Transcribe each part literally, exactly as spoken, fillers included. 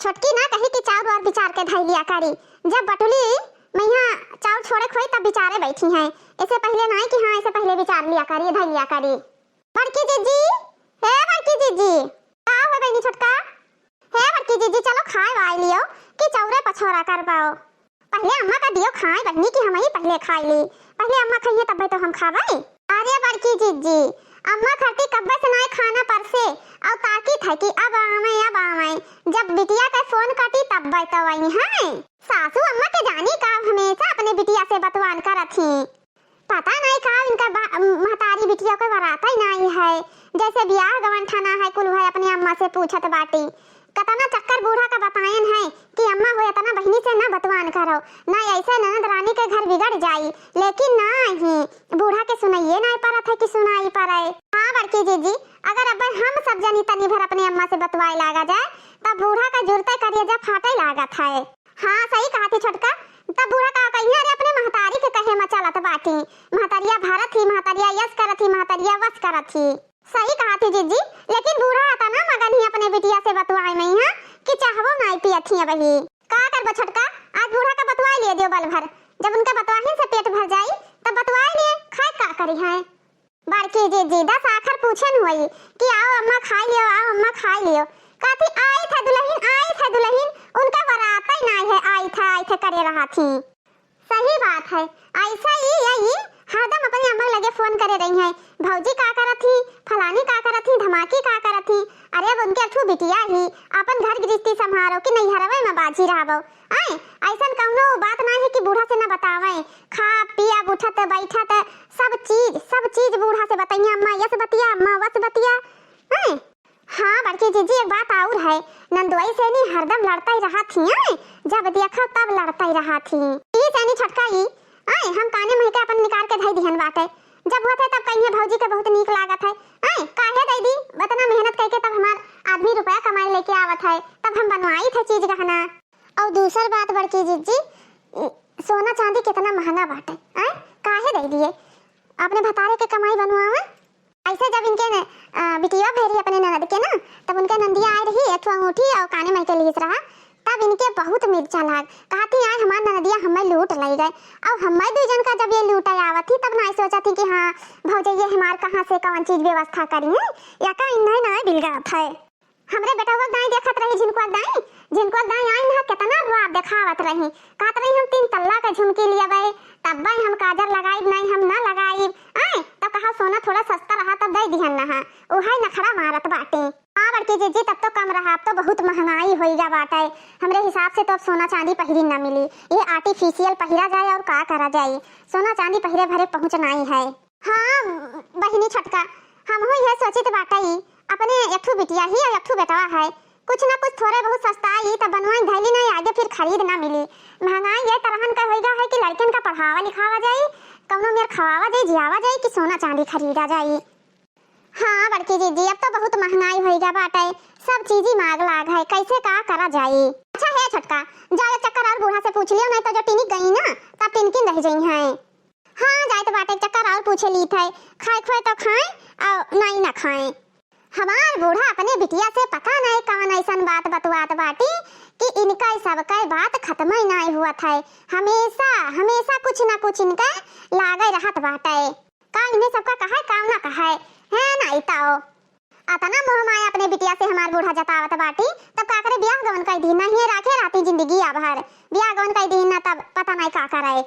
छोटकी ना कही कि चाउर और बिचार के धइ लिया करी, जब बटुली मइहाँ चाउर छोड़े खोई तब बिचारे बैठी हैं, ऐसे पहिले नाई कि हाँ, ऐसे पहिले बिचार लिया करी, धइ लिया करी। बड़की जीजी, हे बड़की जीजी, का हो बहिनी छोटका? हे बड़की जीजी, चलो खाए वाए लियो कि चौरे पछौरा करबाओ। पहिले अम्मा का दियो खाए बहिनी कि हमही पहिले खाई ली, पहिले अम्मा खइहे तब्बे तो हम खाबे। अरे बड़की जीजी, अम्मा खरती कब्बे से नाई खाना परसे, अउ ताकी था कि अब आवे, अब आवे, जब बिटिया के फोन कटी तब्बे तो आई हैं। सासू अम्मा के जानी का हमेशा अपने बिटिया से बतवान करत ही। पता नाई का इनका बा-, महतारी बिटिया के वरातइ नाई है, जैसे बियाह गवन ठना है, कुल है अपने अम्मा से पूछत बाटी। कतना चक्कर बूढ़ा का बतायन है कि अम्मा हो, एतना बहिनी से ना बतवान करो, ना ऐसे ननद रानी के घर बिगड़ जाई, लेकिन नाहीं, बूढ़ा के सुनाइए नाई परत है कि सुनाई परे। हाँ बड़की जीजी, अगर अब हम सब जनी तनी भर अपने अम्मा से बतवाए लागा जाए, तब बूढ़ा का जुरते करेजा फाटे लागत है। हाँ, सही कहत ही छोटका। तब बूढ़ा का कहिया रे अपने महतारी के कहे म चलत बाटी। महतरिया भरत ही, महतरिया यस करत ही, महतरिया वस करत ही। सही कहत ही जीजी, लेकिन बूढ़ा अतना मगन ही अपने बिटिया से बतवाए मइहाँ कि चाहवो नाई पियत ही अबही। का करबो छोटका, आज बूढ़ा का बतवाए लिए दियो बल भर। जब उनका बतवाहिन से पेट भर जाई, तब बतवाए लिए खाए का करी हैं। बड़की जीजी दस आखर पूछन होई कि आओ अम्मा खाई लियो, आओ अम्मा खाई लियो। कहती, "आई था दुलहिन, आई था दुलहिन, उनका बरातइ नाई है, आई था, आई था करे रहत ही।" सही बात है, ऐसा ही यही हरदम अपने अम्मा लगे फोन करे रही है, "भौजी का करत ही, फलानी का करत ही, धमाकी का करत ही।" अरे अब उनके अठू बिटिया ही, अपन घर गृहस्थी संभारो कि नैहरवे में बाझी रहबो। आए, ऐसन कौनो बात ना है कि बूढ़ा से ना बतावे। खा, पिया, उठत, बैठत, सब चीज, सब चीज बूढ़ा से बताइए, "अम्मा यस बतिया, अम्मा वस बतिया।" आए, हाँ, बड़की जीजी, एक बात और है, नंदोई से नी हरदम लड़ता ही रहा थी, आए, जब देखो तब लड़ता ही रहा थी। ई से नी छोटका ई, आए, हम काने मुँह के अपन निकाल के धई दिहन बाटे। जब होत है तब कहिए, "भौजी के बहुत नीक लागत है।" आए, "काहे दई दी, इतना मेहनत करके तब हमार आदमी रुपया कमाई लेके आवत है, तब हम बनवाई थे चीज गहना।" और दूसर बात बड़की जीजी, सोना चांदी कितना महंगा बाटे, आए, काहे दई दिए, अपने भतारे के कमाई बनवावे। ऐसे जब इनके न-, अ, बिटिया भई रही अपने ननद के ना, तब उनके नंदिया आए रही, एक ठो अंगूठी और काने में के लिहिस रहा, तब इनके बहुत मिर्चा लाग। कहती, "आए हमार ननदिया हमें लूट लई गए।" अब हमें दुई जन का जब ये लूट आवत थी, तब ना सोचत थी कि हाँ, भौजैया हमार कहाँ से कौन चीज व्यवस्था करी है, या का इन्हें ना बिलगात है। हमरे बेटवा के दाई देखत रही, झिनकुआ के दाई, झिनकुआ के दाई आई ना, कितना रुआब देखावत रही, कहत रही, "हम तीन तल्ला के झुमकी लियाबे, तब भाई हम काजर लगाइब नहीं, हम ना लगाइब।" आए, तब कहा, "सोना थोड़ा सस्ता रहा, तब दे दिहन ना।" उहइ नखरा मारत बाटे। हाँ बड़की जीजी, तब तो कम रहा, अब तो बहुत महंगाई होई गा बाटे। हमरे हिसाब से तो अब सोना चांदी पहिरी ना मिली, ये artificial पहिरा जाए और का करा जाए, सोना चांदी पहिरे भरे पहुँच नाई है। हाँ बहिनी छोटका, हमहू यह सोचित बाटई, अपने एक ठू बिटिया ही और एक ठू बेटवा है, कुछ ना कुछ थोड़े बहुत सस्ता आई तब बनवाई धैली नहीं, आगे फिर खरीद ना मिली। महंगाई ये तरहन का होइगा है कि लड़कन का पढ़ावा लिखावा जाई, कौनो मेर खवावा जाई, जियावा जाई कि सोना चांदी खरीदा जाई। हाँ बड़की जीजी, अब तो बहुत महंगाई होइगा बाटे, सब चीजी माग लाग है, कैसे का करा जाई। अच्छा हे छोटका, जाओ एक चक्कर और बूढ़ा से पूछ लियो, नहीं तो जो टिनिक गई ना, तब टिनकिन रह जइहैं। हाँ, जाइत बाटे, चक्कर और पूछे लीत है, खाए खोए तो खाए, और नाई ना खाए। हमार बूढ़ा अपने बिटिया से पता नहीं कौन ऐसन बात बतवात बाटी कि इनका ई सब के बात खत्म ही नहीं हुआ था। हमेशा, हमेशा कुछ ना कुछ इनके लागे रहत बाटे। का इन्हें सबका कहे, काम ना कहे, है ना इताओ। अतना मोह माया अपने बिटिया से हमार बूढ़ा जतावत बाटी, तब का करे, बियाह गवन कई दीन, नहीं राखे रहती जिंदगी आ भर। बियाह गवन कई दीन ना, तब पता नहीं का करे।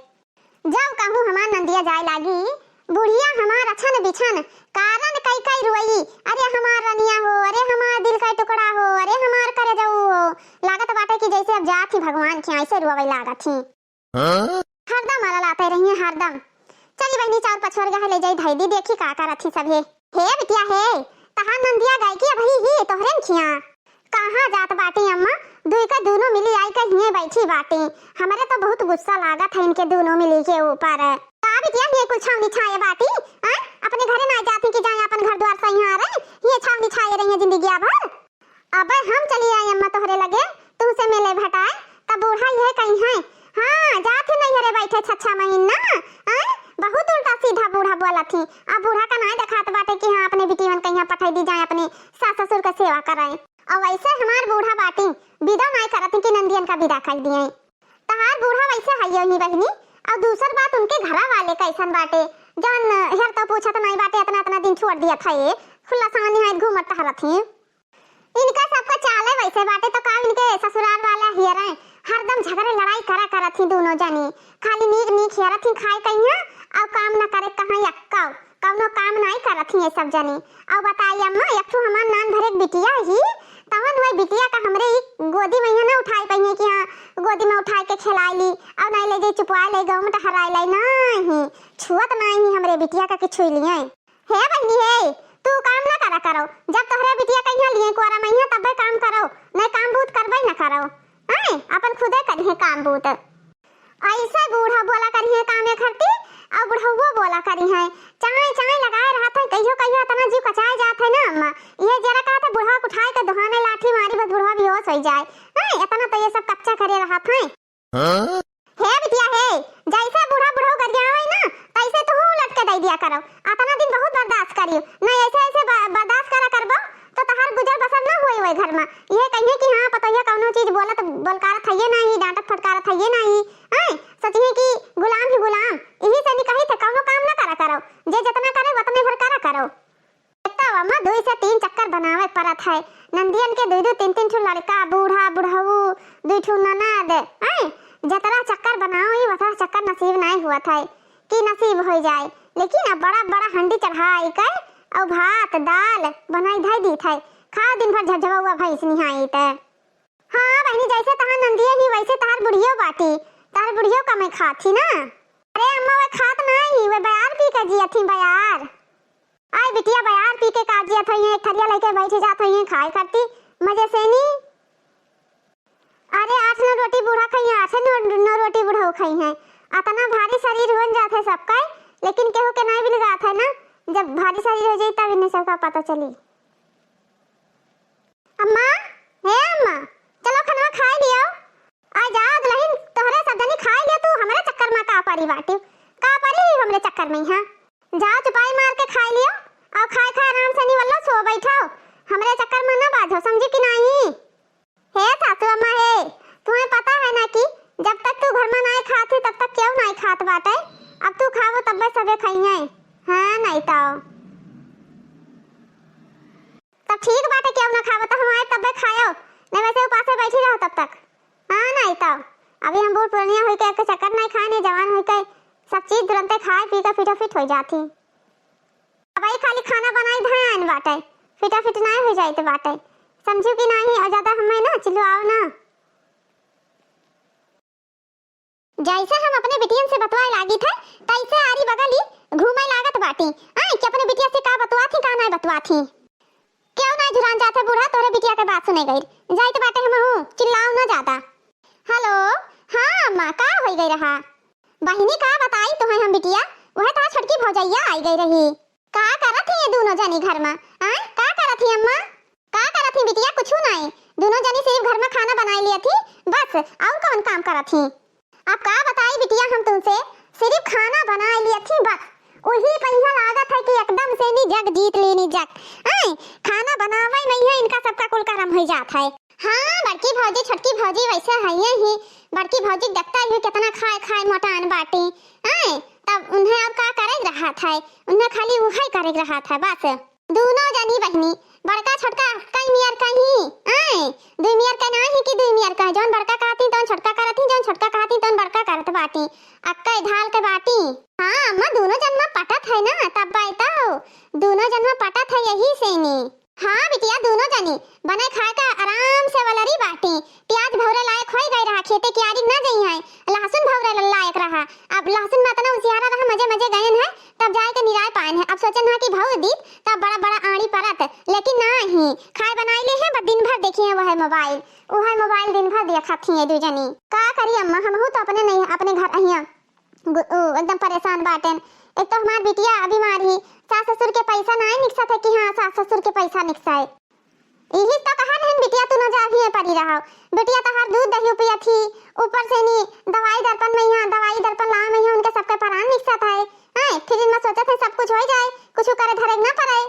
जब कहूँ हमार नंदिया जाए लागी, बुढ़िया हमार अछन बिछन, कारण कई कई रोई, "अरे हमार रनिया हो, अरे हमार दिल का टुकड़ा हो, अरे हमार करेजऊ हो।" लागत बाटे कि जैसे अब जात ही भगवान के ऐसे रोवे लागत ही। हाँ? हरदम अललाते रही हैं, हरदम। चली बहिनी, चाउर पछोर गए, ले जाई धई दी, देखी का करत ही सभे। हे बिटिया हे, तहार नंदिया गई कि अबही ही तोहरे न खिया? कहाँ जात बाटी अम्मा, दुई का दूनो मिली आई के हिये बैठी बाटी। हमरे तो बहुत गुस्सा लागत है इनके दूनो मिली के ऊपर। का बिटिया हिये कुल छावनी छाए बाटी? आय, अपने घरे ना जाती कि जाए अपन घर द्वार सही रहे, हिये छावनी छाए रही है जिंदगिया भर। अबे हम चली आई अम्मा तोहरे लगे, तुमसे मिले भटाए, तब बूढ़ा यह कही है, "हाँ, जात ही नहीं हरे बैठे छच्छा महीना।" आय, बहुत उल्टा सीधा बूढ़ा बोलत ही। अब बूढ़ा का नाय देखात बाटे कि हाँ, अपने बिटियन कहीं पठाई दी जाए, अपने सास ससुर का सेवा कराए। और वैसे हमार बूढ़ा बाटी, विदा नाई करत कि नंदियन का विदा कर दिए। तहार बूढ़ा वैसे हइये ही बहिनी, अउर दूसर बात उनके घरा वाले कैसन बाटे, जौन हेर तो पूछत नाई बाटे, अतना अतना दिन छोड़ दिया था ये, खुला सानी है घूमत टहरत ही। इनका सबका चाले वैसे बाटे तो का इनके ससुराल वाला हेरे, हरदम झगड़े लड़ाई करा करत ही दोनों जनी, खाली नीक नीक हेरत ही खाए कहिया, अउर काम न करे कहाँ यक्का। कउनो काम नाई करत ही ये सब जनी। अउ बताई अम्मा, एक ठो हमार नान भरे के बिटिया ही, तवन वही बिटिया का हमरे ई गोदी में यहाँ ना उठाई पइहे कि हाँ, गोदी में उठाई के खेलाई ली, अउ नाई ले जाई चुपवाई ले गाँव में टहराई लाई, नाई, छुअत नाई ही हमरे बिटिया का कि छुई लिए। हे बहिनी हे, तू काम ना करा करो, जब तोहरे बिटिया कहिया लिए कोरा में यहाँ तब्बे काम करो, नाई काम बूत करबे ना करो, हैं, अपन खुदे करिहे काम बूत। ऐसे बूढ़ा बोला करिहे कामे खरती, अउ बुढ़उओ बोला करिहे। चाय, चाय लगाए रहत है, कहियो, कहियो इतना जीव कचाए जात है ना अम्मा। ये जरा कहत है बुढ़वा उठाए के दुहाने लाठी मारी, बस बुढ़वा बेहोश होइ जाए। हैं, इतना तो ये सब कच्चा करे रहत है। हाँ? हे बिटिया हे, जैसे बूढ़ा बुढ़ऊ गरियावे ना, तैसे तू उलट के दे दिया करो। इतना दिन बहुत बर्दाश्त करियो, नहीं ऐसे, ऐसे ब-, बर्दाश्त करा करबो, तो तहार गुजर बसर ना होई वही घर में। ये कहिए कि हाँ, पतोहिया कौनो चीज बोलत, बोलकारत है ये नहीं, डांटत फटकारत है ये नहीं। हैं? सोचिए कि गुलाम ही गुलाम, यही से नहीं कही थे, कौनो काम ना करा करो, जे जितना करे, उतने भर करा करो। तब अम्मा दुई से तीन चक्कर बनावे परत है। नंदियन के दुई दुई तीन तीन ठो लड़का, बूढ़ा, बुढ़ऊ, दुई ठो ननद, हैं? जतरा चक्कर बनाओ ही, वतरा चक्कर नसीब नहीं हुआ था कि नसीब हो जाए। लेकिन अब बड़ा बड़ा हंडी चढ़ाई के अउ भात, दाल बनाई धई दी थे। खाओ दिन भर झबझबउआ भैंस निहाई ते। हाँ बहिनी, जैसे तहार नंदिया ही वैसे तहार बुढ़ियो बाटी, तहार बुढ़ियो कमे खात ही ना। अरे अम्मा, वे खात नाई, वे बयार पी के जियत ही, बयार। आई बिटिया, बयार पी के का जियत होइहैं, एक थरिया लेके बैठ जात होइहैं खाए खाती मजे से नी। अरे आठ नौ रोटी बूढ़ा खइहैं, आठ नौ, नौ रोटी बुढ़ऊ खइहैं। अतना भारी शरीर बन जात है सबका, लेकिन केहू के नाई बिलगात है ना, जब भारी शरीर हो जाई तब इन्हें सबका पता चली। अम्मा, हे अम्मा, चलो खनवा खाए लियो। आ जा दुलहिन, तोहरे सब जनी खाए लियो, तू हमरे चक्कर में का परी बाटी, का परी हमरे चक्कर में, हाँ? जाओ चुपाई मार के खाए लियो, अउ खाए खाए आराम से निवल्लो सो बैठो, हमरे चक्कर में ना बाझो, समझी कि नहीं? हे सासू अम्मा हे, तुम्हें पता है ना कि जब तक तू घर में नाई खात ही तब तक केहू नाई खात बाटे, अब तू खावो तब्बे सबे खइहैं, हाँ नहीं तो। तब ठीक बाटे, केहू ना खावो तो हम आए तब्बे खायो, नहीं वैसे उपासे बैठी रहो तब तक। हाँ नहीं तो, अभी हम बूढ़ पुरनिया होई के एक चक्कर नहीं खाए, नहीं जवान होई के सब चीज तुरंते खाए पी के फिटो फिट हो जाती। अब आई खाली खाना बनाई धान बाटे, फिटा फिट नहीं हो जाए तो बाटे, समझू कि नहीं? और ज्यादा हमें ना चिल्लाओ ना। जैसे हम अपने बिटियन से बतवाए लागी थे, तैसे आरी बगली घूमे लागत बाटी। आय कि अपने बिटिया से का बतवा थी, का नहीं बतवा थी। क्यों नहीं झुरान जाते बूढ़ा, तोरे बिटिया के बात सुने गई जाइत बाटे, हम हूँ चिल्लाओ ना ज्यादा। हेलो, हाँ अम्मा, का हो गई रहा? बहिनी का बताई तुम्हें हम बिटिया, वह तो छोटकी भौजैया आई गई रही। का करत ही ये दोनों जनी घर में? आय, का करत ही अम्मा? का करत ही बिटिया? कुछू नाई, दोनों जनी सिर्फ घर में खाना बनाई लिया थी बस, और कौन काम करत ही? अब का बताई बिटिया हम तुमसे, सिर्फ खाना बनाई लिया थी बस, वही पहिया लागत है कि एकदम से नी जग जीत ली नी जग। आय, खाना बनावे में ही इनका सबका कुल करम हो जात है। हाँ, बड़की भौजी, छोटकी भौजी वैसे है ही। बड़की भौजी देखता ही कितना खाए खाए मोटान बाटी। आय, तब उन्हें अब का करे रहत है, उन्हें खाली उहे करे रहत है बस। दोनों जनी बहिनी, बड़का छोटका कई मियर कहीं, आय, दुई मियर के नाही कि दुई मियर कहे, जौन बड़का कहती तौन छोटका करत ही, जौन छोटका कहती तौन बड़का करत बाटी, अक्का धाल के बाटी। हाँ अम्मा, दोनों जन में पटत है ना, तब बाई तो दोनों जन में पटत है यही से नी। हाँ बिटिया, दोनों जनी बने खाए का आराम से वलरी बाटी। प्याज भौरे लायक होई गए रहा, खेते कियारी ना जई है, लहसुन भौरे लायक रहा। अब लहसुन में इतना उसियारा रहा, मजे मजे गयन है, तब जाए के निराय पायन है। अब सोचन है कि भौर दीत, तब बड़ा बड़ा आड़ी परत, लेकिन ना ही खाए बनाई ले है, बस दिन भर देखी है वह मोबाइल, वह मोबाइल दिन भर देखत ही है दू जनी। का करी अम्मा, हमहू तो अपने नहीं, अपने घर अहिया गु-, उ, एकदम परेशान बाटेन। एक तो हमार बिटिया बीमार ही, सास ससुर के पैसा नाई निकसत है कि हाँ, सास ससुर के पैसा निकसाए। यही तो कहा नहीं बिटिया, तू न जा ही पड़ी रहो। बिटिया तहार दूध दही पियत ही, ऊपर से नी दवाई दर्पण में यहाँ, दवाई दर्पण लावे में यहाँ उनके सबके परान निकसत है। हैं, फिर इनमें सोचत है सब कुछ हो जाए, कुछ करे धरे ना पड़े।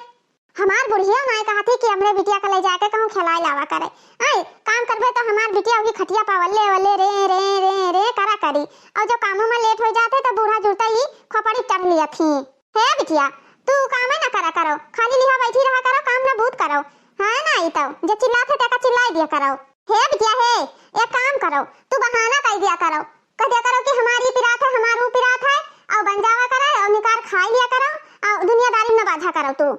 हमार बुढ़िया नाय कहत ही कि हमरे बिटिया का ले जाके कहूँ खेलाए लावा करे। आय, काम करबे तो हमार बिटिया वही खटिया पर वल्ले वल्ले रे रे रे रे करा करी। और जो कामों में लेट हो जाते तो बूढ़ा जुड़ते ही खोपड़ी चढ़ लिया थी। हे बिटिया, तू कामे ना करा करो, खाली लिहा बैठी रहा करो, काम ना बूत करो। हाँ ना, ई तो जे चिल्लात है तेका चिल्लाई दिया करो। हे बिटिया हे, एक काम करो, तू बहाना कर दिया करो, कह दिया करो कि हमारी पिरात है, हमार ऊ पिरात है, और बन जावा करे और निकार खाई लिया करो, और दुनियादारी में न बाझा करो तू।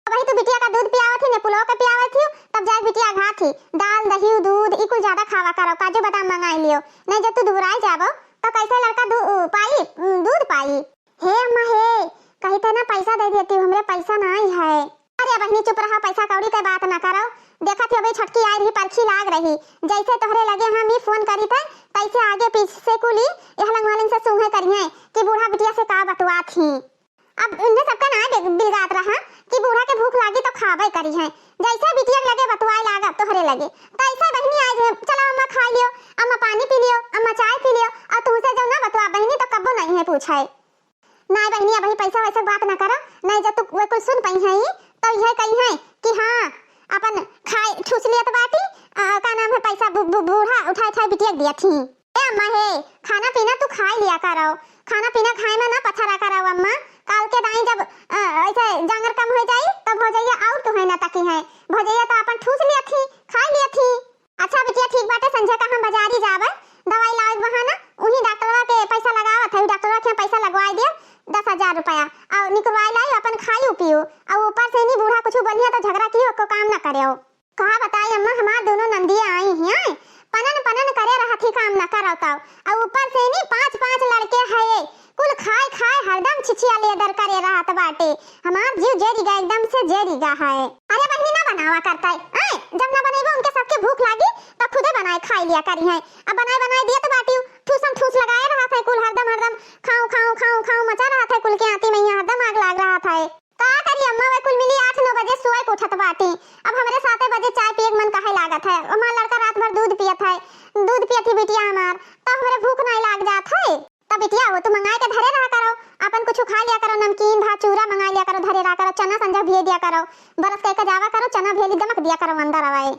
अब वही तू बिटिया का दूध पियावत ही, ने पुलवा के पियावत ही, तब जाए बिटिया घात ही, दाल, दही, दूध, ई कुल ज्यादा खावा करो, काजू बादाम मंगाई लियो, नहीं जब तू दुबराई जाबो तो कैसे लड़का दू-, पाई, दूध पाई। हे अम्मा हे, कही थे ना पैसा दे देती, हमरे पैसा नाई है। अरे बहिनी चुप रहा, पैसा कौड़ी के बात ना करो। देखत ही अभी छोटकी आई रही, परखी लाग रही, जैसे तोहरे लगे हम ही फोन करी थे, तैसे आगे पीछे से कुली यह लंगवालिन से सूंघे करिए कि बूढ़ा बिटिया से का बतुआत ही। अब इन्हें सबका ना बे-, बिलगात रहा कि बूढ़ा के भूख लागी तो खाबे करी है, जैसे बिटिया के लगे बतुआए लागा तोहरे लगे, तैसे बहिनी आई रही, चलो अम्मा खा लियो, अम्मा पानी पी लियो, अम्मा चाय पी लियो, और तुमसे जो ना बतुआ बहिनी तो कब्बो नहीं है पूछे। नाय बहिनी, अबही पैसा वैसा बात ना करो, नहीं जब तू वे कुल सुन पई है तो यह कही है कि हाँ, अपन खाए ठूस लियत बाटी, आ, का नाम है, पैसा बू-, बू-, बूढ़ा उठाए उठाए बिटिया के दिया थी। ए अम्मा हे, खाना पीना तू खाए लिया करो, खाना पीना खाए में ना पथरा करो अम्मा, काल के दाई जब, आ, ऐसे जांगर कम हो जाई तब भौजैया और तू है ना तकी है, भौजैया तो अपन ठूस लिया थी, खाए लिया थी। अच्छा बिटिया, ठीक बाटे, संझा का हम बाजारी जाबे, दवाई लावे के बहाना, उही डॉक्टरवा के पैसा लगावत है, डॉक्टरवा के पैसा लगवाए दियो दस हजार रुपया, और निकलवाए लाई, अपन खाई पियो, और ऊपर से नहीं बूढ़ा कुछ बोलिया तो झगड़ा की ओको काम ना करे। कहा बताई अम्मा, हमार दोनों नंदिया आई हैं, पनन पनन करे रहत ही, काम ना करत, और ऊपर से नहीं पांच पांच लड़के है, कुल खाए खाए हरदम छिछिया लेदर करे रहत बाटे। हमार जीव जेरी गा, एकदम से जेरी गा है। अरे बहिनी ना बनावा करता है, आए, जब ना बनेबो उनके सबके भूख लागी तो खुदे बनाए खाई लिया करी है। अब बनाए बनाए दिए तो बाटी ठूसम ठूस लगाए रहत है कुल हरदम हरदम खाऊं खाऊं खाऊं खाऊं मचा रहत है कुल के आती मैया हरदम आग लाग रहत है। का करी अम्मा, वे कुल मिली आठ नौ बजे सोए के उठत बाटी। अब हमरे साते बजे चाय पिए के मन काहे लागत है? हमार लड़का रात भर दूध पियत है, दूध पियत ही बिटिया हमार, तो हमरे भूख नहीं लाग जात है। तब बिटिया हो, तू मंगाए के धरे रहा करो, अपन कुछ खा लिया करो, नमकीन भा चूरा मंगा लिया करो, धरे रहा करो, चना संझा भिए दिया करो, बरस के के जावा करो, चना भेली दमक दिया करो अंदर आवे।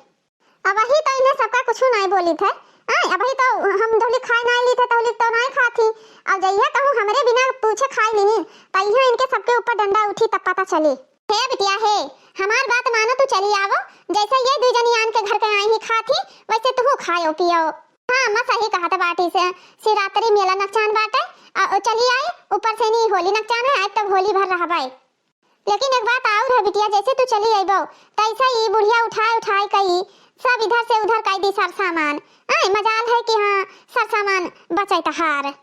अब वही तो इन्हें सबका कुछ नहीं बोली थे, आए, अब वही तो हम जौली खाए नहीं ली थे, तौली तो नहीं खाती। अब जइया कहूँ हमरे बिना पूछे खाए ली, तइया इनके सबके ऊपर डंडा उठी तब पता चली। हे बिटिया हे, हमार बात मानो, तू चली आवो, जैसे ये दू जनी आन के घर के आई ही खाती, वैसे तू खायो पियो। हाँ अम्मा, सही कहत बाटी से, शिवरात्रि मेला नकचान बाटे, आ, ओ चली आई, ऊपर से नहीं होली नकचान है, आज तब होली भर रहबाई। लेकिन एक बात और है बिटिया, जैसे तू चली अइबो, तैसे ही बुढ़िया उठाए उठाए कई सब इधर से उधर कई दी सर सामान। आए, मजाल है कि हाँ, सर सामान बचे तहार।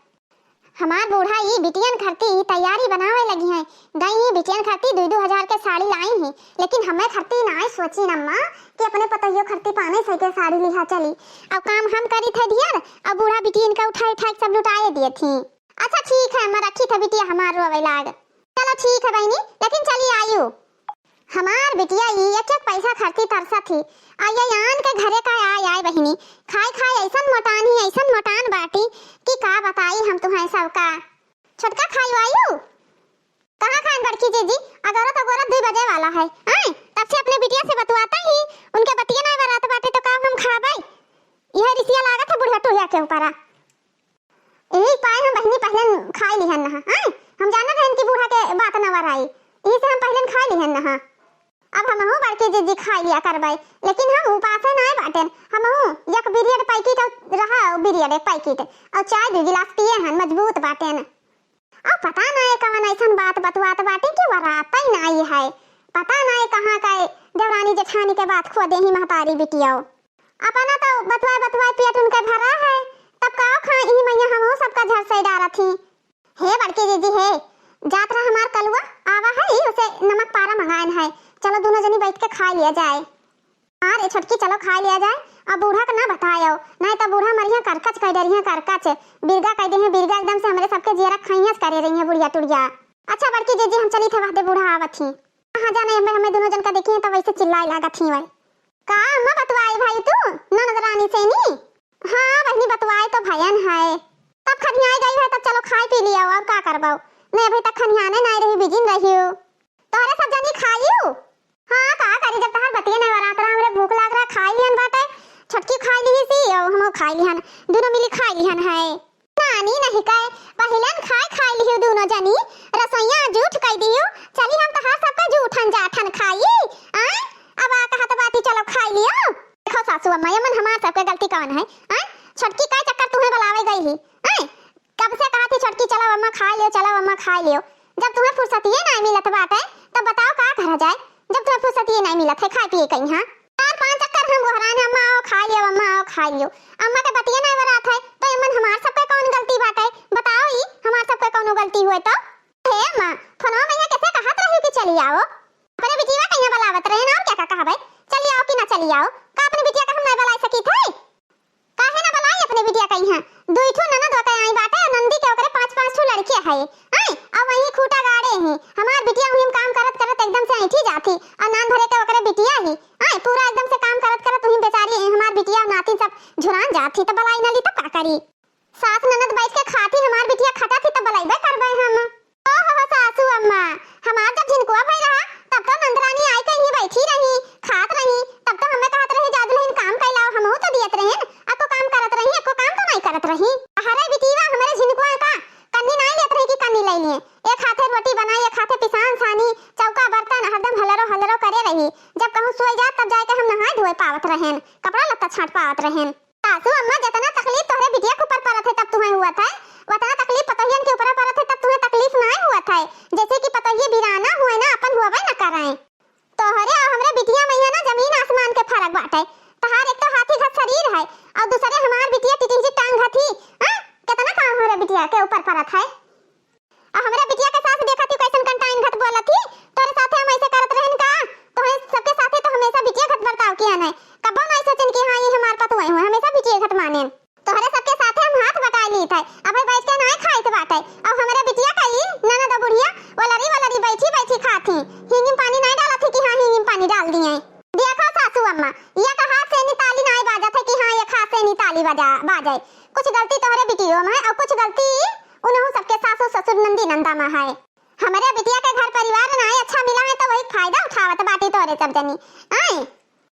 हमार बूढ़ा ई बिटियन खरती तैयारी बनावे लगी हैं। गई ही बिटियन खरती दुई दो हजार के साड़ी लाई ही, लेकिन हमें खरती नाय सोची अम्मा कि अपने पतोहियो खरती पाने सौ के साड़ी लिहा चली। अब काम हम करी थे ढेर, अब बूढ़ा बिटियन का उठाए उठाए सब लुटाए दिए थी। अच्छा ठीक है अम्मा, रखी थे बिटिया, हमार रोवे लाग। चलो ठीक है बहिनी, लेकिन चली आयु। हमार बिटिया ई एक एक पैसा खरती तरसत ही। आ ये आन के घरे का आय आय बहिनी, खाए खाए ऐसन मोटान ही, ऐसन मोटान बाटी कि का बताई हम तुहें सबका। छोटका खाई आयु? कहाँ खान बड़की जीजी, अगोरत अगोरत दुई बजे वाला है। आए, तब से अपने बिटिया से बतुआता ही, उनके बतिये ना बरात बाटे तो का हम खाबे? यह रिसिया लागत है बुढ़िया टुहिया के ऊपरा। यही पाए हम बहिनी पहले खाई लिहन नहा, आए? हम जानत हन कि बूढ़ा के बात न वराई, यही से हम पहले खाई लिहन नहा। अब हमहू बड़की जीजी खाई लिया करबै, लेकिन हम उपासे नाय बाटेन। हमहू एक बिरियर पैकेट और रहा बिरियर एक पैकेट और चाय दू गिलास पिए हन, मजबूत बाटेन। अब पता नाय कवन ऐसन बात बतुआत बाटे कि वरातै नाय है। पता नाय कहाँ का देवरानी जेठानी के बात खो देही महतारी बिटियो। अपना तो बतवाए बतवाए पेट उनके भरा है, तब का खा ई मैया हमहू सबका झर से डारत ही। हे बड़की जीजी हे, जात रहा हमार कलुआ, आवा है, ई उसे नमक पारा मंगाएन है, चलो दोनों जनी बैठ के खा लिया जाए। हाँ रे छोटकी, चलो खा लिया जाए, और बूढ़ा के ना बतायो, नहीं तो बूढ़ा मरिया करकच कह डरिया करकच, बिरगा कह दे हैं, बिरगा एकदम से हमरे सबके जियरा खैयस करे रही है बुढ़िया टुढ़िया। अच्छा बड़की जीजी, हम चली थे वहदे, बूढ़ा आवत ही। हाँ जाने, हमें, हमें दोनों जन का देखी है तो वैसे चिल्लाए लागत ही वै। का अम्मा बतवाई भाई तू ननद रानी से नी? हाँ बहिनी, बतवाए तो भयन है। तब खनियाए गई है, तब चलो खाए पी लिया, और का करबो? नहीं, अभी तक खनियाने नहीं रही, बिजिन रही हो। तोहरे सब जनी खाइयो? खाई लिहन, दुनो मिली खाई लिहन है। नानी नहीं कहे, पहिलन खाए खाई लिहू दुनो जनी, रसोइया जूठ कई दिहू, चली हम तहार सबका जूठन जाठन खाई। आय, अब आ कहत बाटी चलो खाई लियो। देखो सासू अम्मा, ये मन हमार सबके गलती कवन है? आय, छोटकी का चक्कर तुम्हें बुलावे गई ही? आय, कब से कहा थी छोटकी चलो अम्मा खाई लियो, चलो अम्मा खाई लियो। जब तुम्हें फुर्सतिये नाहीं मिलत बाटे, तब बताओ का करा जाए? जब तुम्हें फुर्सतिये नाहीं मिलत है खाए पिए कहीं, हाँ? चार पांच चक्कर हम गोहरान, अम्मा आओ खाई लियो, अम्मा आओ खाई लियो। अम्मा के बतिये नाहीं बरात है, तो एमन हमार सबके कौन गलती बाटे? बताओ ई, हमार सबके कौनो गलती हुए तो? हे अम्मा, फोनवा में यहाँ कैसे कहत रही कि चली आओ? अपने बिटिया कहीं बुलावत रहे ना, और क्या का कहबे? चली आओ कि ना चली आओ? का अपने बिटिया का हम नाहीं बुलाई सकी थे? काहे ना बुलाई अपने बिटिया का यहाँ? दुई ठो ननद ओके आई बाटे और नंदी के ओकरे पाँच पाँच ठो लड़के है। आय, अब वहीं खूटा गाड़े हैं। हमार बिटिया वहीं काम करत करत एकदम से ऐंठी जाती और नान भरे के ओकरे बिटिया ही। आय, पूरा एकदम से काम करत करत वहीं बेचारी हमार बिटिया और नातिन सब झुरान जाती, तो बुलाई ना ली तो का करी? सास ननद बैठ के खाती, हमार बिटिया खटा थी तो बुलाइबे करबे हम। ओहो हो सासू अम्मा, हमार जब झिनकुआ भई रहा, तब तो नंदरानी आई कहीं बैठी रही, खात रही, तब तो हमें कहत रही, "जा दुल्हन काम कइलाओ," हमहू तो दियत रहेन, अको काम करत रही, अको काम तो नाहीं करत रही। अहरे बिटिया, हमरे झिनकुआ का कन्नी नाहीं लेत रही कि कन्नी लइ लिए। एक हाथे रोटी बनाई, एक हाथे पिसान छानी, चौका बर्तन हरदम हलरो हलरो करे रही। जब कहूँ सोई जात, तब जाके हम नहाए धोए पावत रहेन, कपड़ा लत्ता छाँट पावत रहेन। सासू अम्मा, जतना तकलीफ तोहरे बिटिया के ऊपर परत है, तब तुहें हुअत है, वतना तकलीफ पतोहियन के ऊपर परत है, तब तुहें तकलीफ नाहीं हुअत है। जैसे कि पतोहिए बिराना हुए ना, अपन हुअबे न करें। तोहरे और हमरे बिटिया में है ना जमीन आसमान के फर्क बाटे। तहार एक तो हाथी घत शरीर है और दूसरे हमार बिटिया टिटिहरी टांग घत ही। हाँ? कितना काम हमरे बिटिया के ऊपर परत है। आ हमरे बिटिया के सास देखत ही कैसन कंटाइन घत बोलत ही। तोरे साथे हम ऐसे करत रहन का? तोहरे सबके साथे तो हमेशा बिटिया घत बर्ताव किया है। कब्बो नाहीं सोचन कि हाँ, ये हमार पतोह हुए, हमेशा बिटिया घत मानेन। तोहरे सबके साथे हम हाथ बटाई लीत है, अबे बैठ के नाहीं खाइत बाटे। और हमरे बिटिया का ई ननद बुढ़िया वलरी वलरी बैठी बैठी खात ही, हींग में पानी नाहीं डालत ही कि हाँ, हींग में पानी डाल दिए। देखो सासू अम्मा, एक हाथ से नी ताली नाहीं बाजत है कि हाँ, एक हाथ से नी ताली बजा, बाजे। कुछ गलती तोहरे बिटियो में है और कुछ गलती उनहु सबके सासू ससुर नंदी नंदा में है। हमरे बिटिया के घर परिवार नाहीं अच्छा मिला है तो वही फायदा उठावत बाटी तोहरे सब जनी। आय,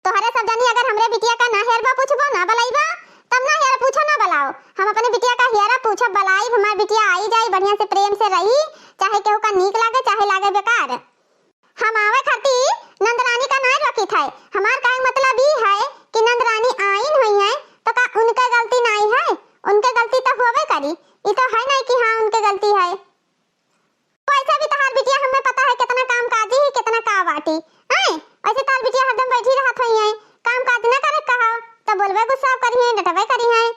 तोहरे सब जनी अगर हमरे बिटिया का ना हेरबा पूछबो ना बलइबा, तब ना हेर पूछो ना बलाओ। हम अपने बिटिया का हेरा पूछब बलाइब, हमार बिटिया आई जाई बढ़िया से प्रेम से रही, चाहे केहू का नीक लागे चाहे लागे बेकार। हम आवे खाती नंदरानी का नाहीं रोकित है। हमार कहे के मतलब ई है कि नंदरानी आइन हुई है तो का उनके गलती नाहीं है? उनके गलती तो होबे करी, ई तो है नाहीं कि हाँ उनके गलती है। वैसे भी तहार बिटिया हमें पता है कितना काम काजी है, कितना का बाटी। आय, वैसे तहार बिटिया हरदम बैठी रहत हुई है, काम काज ना करे कहो तो बोलबे गुस्सा करी है, डटबे करी है।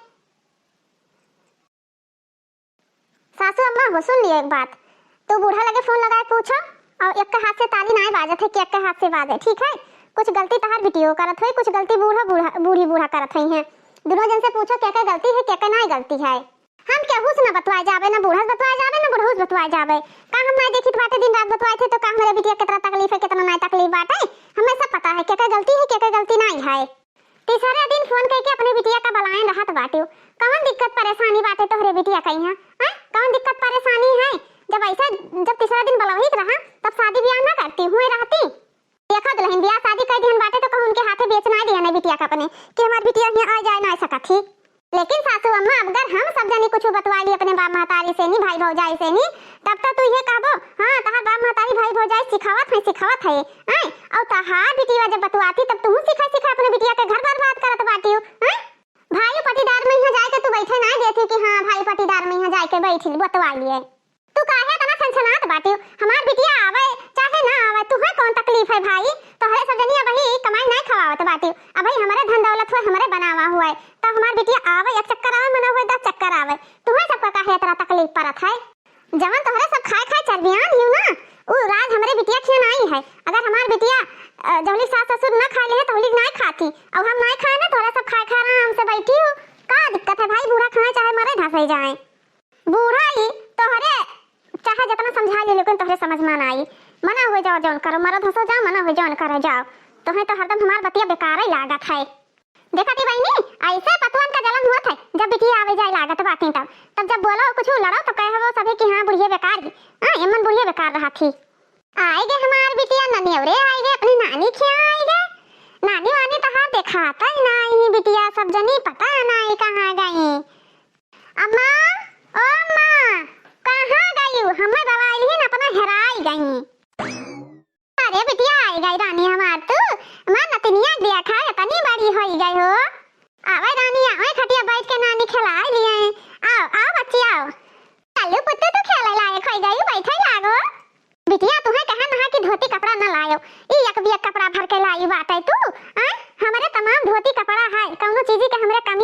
सासू अम्मा हो, सुन लियो एक बात, तू बूढ़ा लगे फोन लगाए पूछो, और एक के हाथ से ताली नाहीं बाजत है कि एक के हाथ से बाजे, ठीक है? कुछ गलती तहार बिटियो करत होई, कुछ गलती बूढ़ा, बूढ़ा, बूढ़ी बूढ़ा करत होई हैं। दुनो जन से पूछो के के गलती है, के के नाहीं गलती है। हम केहू से ना बतवाए जाबे, ना बूढ़ा से बतवाए जाबे, ना बुढ़ऊ से बतवाए जाबे। का हम नाहीं देखित बाटे दिन रात बतवाए थे, तो का हमरे बिटिया कितना तकलीफ है, कितना नाहीं तकलीफ बाटे, हमें सब पता है के के गलती है, के के गलती नाहीं है। तीसरे दिन फोन करके अपने बिटिया का बलाइन रहत बाटिउ। कौन दिक्कत परेशानी बाटे तोहरे बिटिया का यहाँ? हैं? कौन दिक्कत परेशानी है? जब ऐसे, जब तीसरा दिन बलवहित रहा, तब शादी ब्याह ना करती, हुए रहती। देखो दुल्हन, ब्याह शादी कर दिहन बाटे तो कहूँ उनके हाथे बेच ना दिहन है बिटिया का अपने, कि हमार बिटिया यहाँ आ जाए ना सकत ही। लेकिन सासू अम्मा, अगर हम सब जनी कुछ बतवा ली अपने बाप महतारी से नी, भाई भौजाई से नी, तब तो तू ये कहबो, "हाँ, तहार बाप महतारी भाई भौजाई सिखावत है, सिखावत है।" हैं? और तहार बिटिया जब बतवाती तब तू सिखा सिखा अपने बिटिया के घर बर्बाद करत बाटिउ। हैं? भाई पटीदार में यहाँ जाए के तू बैठे ना देती कि हाँ, भाई पटीदार में यहाँ जाए के बैठी बतवा लिए। तू काहे इतना छनछनात बाटिउ? हमार बिटिया आवे चाहे ना आवे, तुहे कौन तकलीफ है भाई? तोहरे सब जनी अबही कमाई नाहीं खवावत बाटिउ, अबही हमरे धन दौलत हुए, हमरे बनावा हुए, तब हमार बिटिया आवे एक चक्कर आवे, मना हुए दस चक्कर आवे, तुहे सबका काहे इतना तकलीफ परत है? जवन तोहरे सब खाए खाए चरबियान हिउ ना, उ राज हमरे बिटिया खियान आई है। अगर हमार बिटिया, अ, जौली सास ससुर ना खाए ले है, तौली नाहीं खाती, और हम नाहीं खाए ना, तोहरे सब खाए खाए आराम से बैठी हो, का दिक्कत है भाई? बूढ़ा खाए चाहे मरे धसे जाए। बूढ़ा ही तोहरे चाहे जितना समझा ले, लेकिन तोहरे समझ में ना आई। मना हुए जाओ जौन करो, मरद हंसो जाओ, मना हुए जौन करो जाओ। तोहे तो हरदम हमार बतिया बेकार ही लागत है। देखा थी बहिनी, ऐसे पतवन का जलन हुआ था, जब बिटिया आवे जाए लागत बाती तब, तब जब बोलो कुछ लड़ो तो कहे वो सभी कि हाँ बुढ़िया बेकार ही, हाँ एमन बुढ़िया बेकार रहा थी। आए गए हमार बिटिया ननियवरे, आए गए अपनी नानी खिया आए गए। नानी वानी तहार देखाता ही ना ही बिटिया, सब जनी पता ना ही का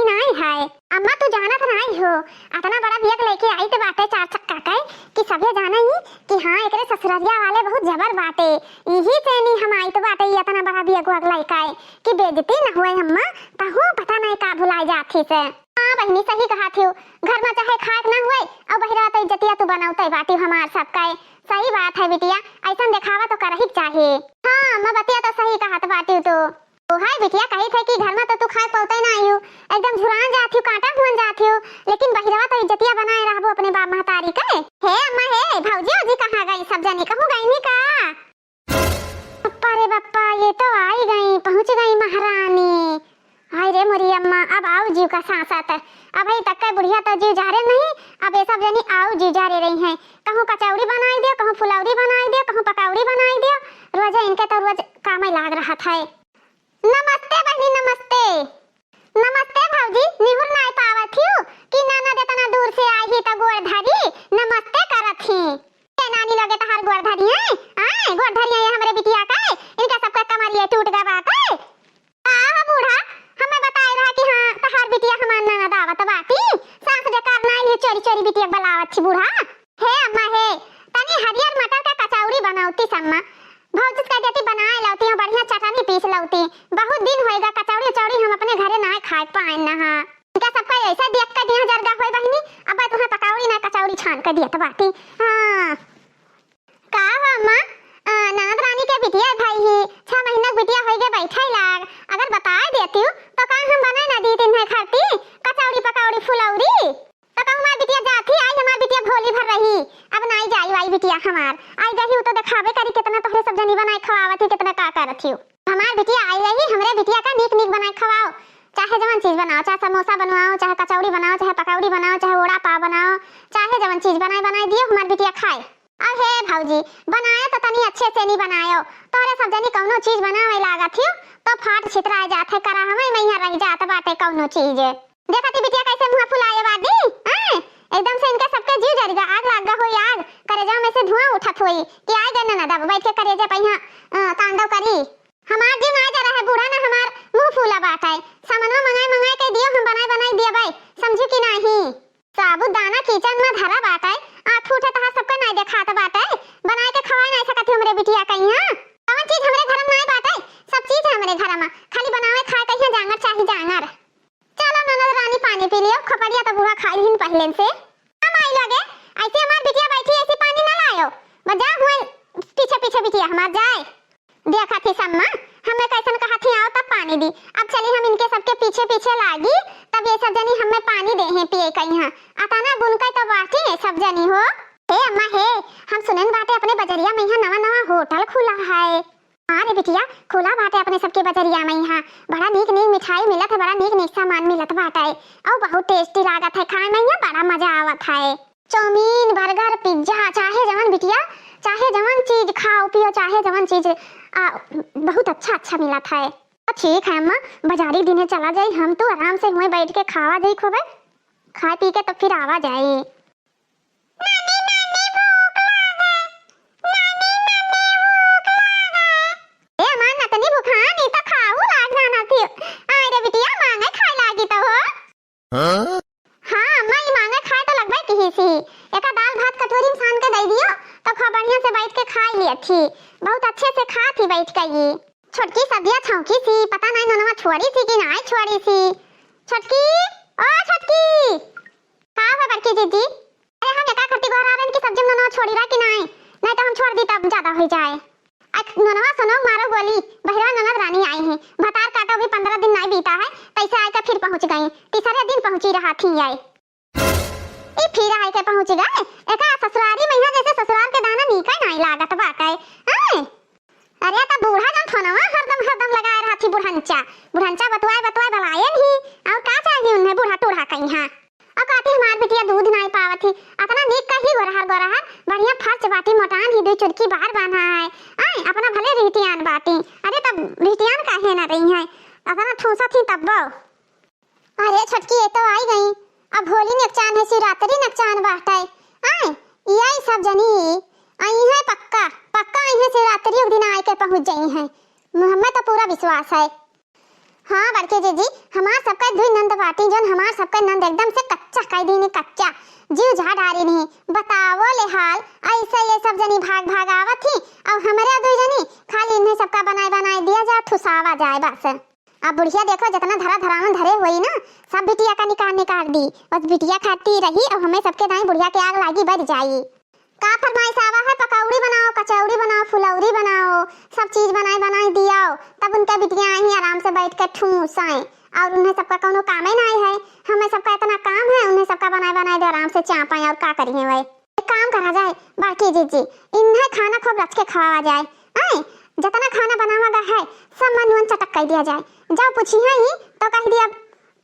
नाई है। अम्मा, तू जानत नाई हो, अतना बड़ा बैग लेके आइत बाटे चार चक्का के कि सभे जाने ही कि हाँ, एकरे ससुररिया वाले बहुत जबर बाटे। इही से नी हम आइत बाटे, ई अतना बड़ा बैग वैग लेके आए कि बेइज्जती न होए अम्मा, तहूँ पता नहीं का भुलाए जात ही से। हाँ बहिनी, सही कहत हियो, घर में चाहे खाए के ना होए, और बहिरवा तो इज्जतिया तू बनौते बाटी हमार सबके। सही बात है बिटिया, ऐसन देखावा तो करही के चाही। हाँ अम्मा, बतिया तो सही कहत बाटी तू। ओ हाय बिटिया, कही थे कि घर में तो तू खाए पौते ना आयु, एकदम झुरान जात हियो, कांटा हुअन जात हियो, लेकिन बहिरवा तो इज्जतिया बनाए रहबो अपने बाप महतारी के। हे अम्मा, हे भौजी, औजी कहाँ गई सब जनी, कहूँ गई नी का? बप्पा रे बप्पा, ये तो आई गई, पहुँच गई महारानी। हाय रे मोरी अम्मा, अब आउ जीव का सांसत। अबही तक के बुढ़िया तो जीव जारे नहीं, अब ये सब जनी आउ जीव जारे रही हैं। कहूँ कचौड़ी बनाई दियो, कहूँ फुलौरी बनाई दियो, कहूँ पकौड़ी बनाई दियो, रोज इनके तो रोज कामे लाग रहत है। नमस्ते बहिनी, नमस्ते। नमस्ते भौजी, निहुर नाय पावत हियो कि ननद इतना दूर से आई ही त गोड़ धरी, नमस्ते करत ही। ए नानी लगे तहार गोड़ धरी है, आए गोड़ धरी है हमरे बिटिया का, इनका सबका कमरिया टूट गा बाटे। का हो बूढ़ा, हमें बताए रहा कि हाँ तहार बिटिया हमार ननद आवत बाटी, सास बेकार नाई है चोरी चोरी बिटिया बलावत छी बूढ़ा। हे अम्मा हे, तनी हरियर मटर का कचौड़ी बनौती सम्मा। भौजी कह देती बनाए लौती, बढ़िया चटनी पीस लौती। बहुत दिन होएगा कचौड़ी उचौड़ी हम अपने घरे ना खाए पाए ना। हाँ। इनका सबका ऐसा देख के दिया जरगा होए बहिनी, अब तुम्हें पकौड़ी ना कचौड़ी छान के दिया तो बाटी। हाँ। का हो अम्मा, आ, ननद रानी के बिटिया भाई ही, छह महीना के बिटिया होइगे बैठे लाग। अगर बताए देती तो का हम बनाए ना दी तीन खाती कचौड़ी पकौड़ी फुलौरी। तो कहूँ हमार बिटिया जात ही, आई हमार बिटिया भोली भर रही, अब नाई जाई वाई बिटिया हमार। आई गई उ तो देखावे करी कितना तोहरे सब जनी बनाए खवावत ही, कितना का करत ही। हमार बिटिया आई रही, हमरे बिटिया का नीक नीक बनाए खवाओ, चाहे जवन चीज बनाओ, चाहे समोसा बनवाओ, चाहे कचौड़ी बनाओ, चाहे पकौड़ी बनाओ, चाहे वड़ा पाव बनाओ, चाहे जवन चीज बनाए बनाए दियो हमार बिटिया खाए। अब हे भौजी, बनायो तो तनी अच्छे से नहीं बनायो, तोहरे सब जनी कौनो चीज बनावे लागत हियो तो फाट छितराए जात है, करा हमें मैया रह जात बाटे कौनो चीज। देखा थी बिटिया कैसे मुँह फुलाए बाटी, हैं? एकदम से इनके सबके जीव जरिगा, आग लाग गा होई आग, करेजा में से धुआं उठत होई कि आ गए ननद, अब बैठ के करेजा पे यहाँ, अ, तांडव करी। हमार जीव ना जा रहा है बूढ़ा, ना हमार मुँह फूला बात है। सामानवा मंगाए मंगाए के दियो, हम बनाए बनाए दिया भाई, समझू कि नाही? साबुदाना किचन में धरा बाटे, आँख उठे तहार सबके नाई देखात बाटे, बनाए के खवाए नाई सकत ही हमरे बिटिया के यहाँ। कौन चीज हमरे घर में नाई बाटे? सब चीज है हमरे घर में, खाली बनावे खाए के यहाँ जांगर चाही जांगर। चलो ननद रानी, पानी पी लियो, खोपड़िया तो बूढ़ा खाई ही पहले से। हम आई लगे, ऐसे हमार बिटिया बैठी, ऐसे पानी ना लायो। बस जा हुए पीछे पीछे बिटिया हमार जाए। देखा थी सम्मा, हमें कैसन कहा थी, आओ तब पानी दी। अब चली हम इनके सबके पीछे पीछे लागी, तब ये सब जनी हमें पानी दे हैं पिए के यहाँ। अतना बुनके तो बाटी है सब जनी हो। हे अम्मा हे, हम सुनन बाटे अपने बजरिया में यहाँ नवा नवा होटल खुला है। हाँ रे बिटिया, खुला बाटे अपने सबके बजरिया में यहाँ। बड़ा नीक नीक मिठाई मिलत है, बड़ा नीक नीक सामान मिलत बाटे। और बहुत टेस्टी लागत है खाए में यहाँ, बड़ा मजा आवत है। चाउमीन, बर्गर, पिज्जा, चाहे जवन बिटिया, चाहे जवन चीज खाओ पियो, चाहे जवन चीज, आ, बहुत अच्छा अच्छा मिलत है। तो ठीक है अम्मा, बाजारी दिने चला जाई, हम तो आराम से हुए बैठ के खावा जाई खूबे, खाए पी के तब फिर आवा जाई। नानी, नानी, भूख लागे। नानी, नानी, भूख लागे। ए अम्मा, नतनी भुखानी तो खाऊ लाग जाना थी। आय रे बिटिया, मांगे खाए लागी तो हो। हाँ? हाँ अम्मा, ई मांगे खाए तो लगबे किही सी। एका दाल भात कटोरी में सान के दे दियो, तो खूब बढ़िया से बैठ के खाई लिया थी। बहुत अच्छे से खा थी बैठ के ई। छोटकी सदिया छौंकी सी, पता नहीं ननवा छोड़ी सी कि नाई छोड़ी सी। छोटकी, ओ छोटकी। का हो बड़की जीजी? अरे हम एका खरती गोहरावन की सब्जी में ननवा छोड़ी रहा कि नाई? नहीं तो हम छोड़ दी तब ज्यादा हो जाए। आज ननवा सुनो मारो गोली, बहिरवा ननद रानी आई है। भतार काटो भी पन्द्रह दिन नाई बीता है, तैसे आए के फिर पहुँच गई। तीसरे दिन पहुँची रहा थी आई। ई फिर आए के पहुँच गए। एका ससुरारी में यहाँ जैसे ससुराल के दाना नीका नाई लागत बाटे। हैं? अरे त बूढ़ा जन फोनवा हरदम हरदम लगाए रहा थी बुढ़ंचा। बुढ़ंचा बतुआए बतुआए बलाए नहीं। और का चाहिए उन्हें बूढ़ा टूढ़ा कहीं है? अब कहती हमार बिटिया दूध नाई पावत ही। अतना नीक कही गोरहर गोरहर, बढ़िया फर्च बाटी मोटान ही दुई चुरकी बाहर बांधा है। आए, अपना भले रिहटियान बाटी। अरे तब रिहटियान काहे ना रही है? अतना ठूसा थी तब्बो। अरे छोटकी, ये तो आई गई। अब होली नकचान है, शिवरात्रि नकचान बाटे। आए, यही सब जनी आई है पक्का, पक्का आई है शिवरात्रि के दिन आए के पहुँच जाई है। हमें तो पूरा विश्वास है। हाँ बड़की जीजी, हमार सबके दुई नंद बाटी, जौन हमार सबके नंद एकदम से कच्चा कइ दीनी, कच्चा। जीव झाड़ डारी नहीं, बतावो ले हाल। ऐसे ये सब जनी भाग भाग आवत ही, अउ हमरे दुई जनी खाली इन्हें सबका बनाए बनाए दिया जाए, ठुसावा जाए बस। अब बुढ़िया देखो, जितना धरा धरावन धरे होई ना, सब बिटिया का निकाल निकाल दी। बस बिटिया खाती रही, अब हमें सबके दाई बुढ़िया के आग लागी, बढ़ जाई। का फरमाइश आवा है? पकौड़ी बनाओ, कचौड़ी बनाओ, फुलौरी बनाओ, सब चीज बनाए बनाए दियाओ, तब उनके बिटिया आई आराम से बैठ के ठूस आए। और उन्हें सबका कौनो कामे नाई है, हमें सबका इतना काम है, उन्हें सबका बनाए बनाए दे, आराम से चाप आए। और का करिए वह? एक काम करा जाए बड़की जीजी, इन्हें खाना खूब रच के खवावा जाए। आए, जितना खाना बनावा गा है, सब मन वन चटक कर दिया जाए। जब पूछी है ही तो कह दिया,